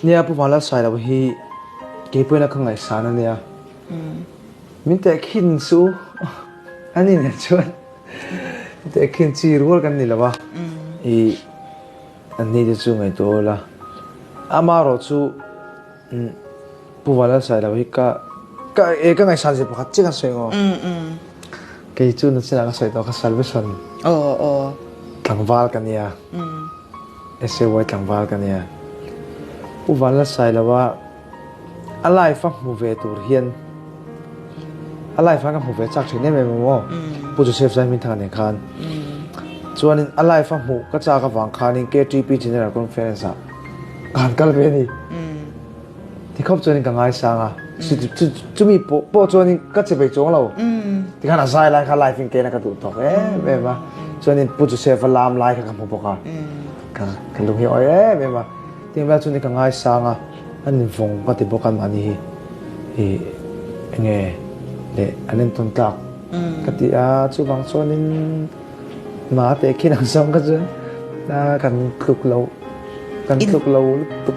Nia Pu Vanlalsailo hi keipawhin a ka ngaihsan a nia. Min tehkhin chu a ni nen chuan tehkhin chi rual kan ni lo a, i an ni te chu ngaihtuah ula. Amaherawh chu Pu Vanlalsailo hi ka ka e ka ngaihsan zia pakhat chiah kan sawi ang aw. Kei chu nachinah ka sawi tawh ka salvation tlangval ka nia. SAY tlangval ka nia. Pu Vanlalsailova a life a hmu ve tur hian a life a ka hmu ve chak thin em em a maw Pu Joseph Zaihminthanga nen khan. Chuanin a life a hmuh ka chak avang khanin KTP General Conference ah ka han kal ve a ni. Tikhawp chuanin ka ngaisang a, chumi pawh chuanin ka che bei chuang lo. Tikhan a zai lai kha live in kena ka duh tawk em em a. Chuanin Pu Joseph a lam lai kha ka hmu bawk a, ka ka lung hi a awi em em a. Tiang vel chuanin ka ngaisang a, an invawng ka ti bawk a mahni hi ih enge leh an entawn tlak ka ti a, chuvang chuanin Mate khi nang zawng kha chu kan tluk lo kan tluk lo lutuk.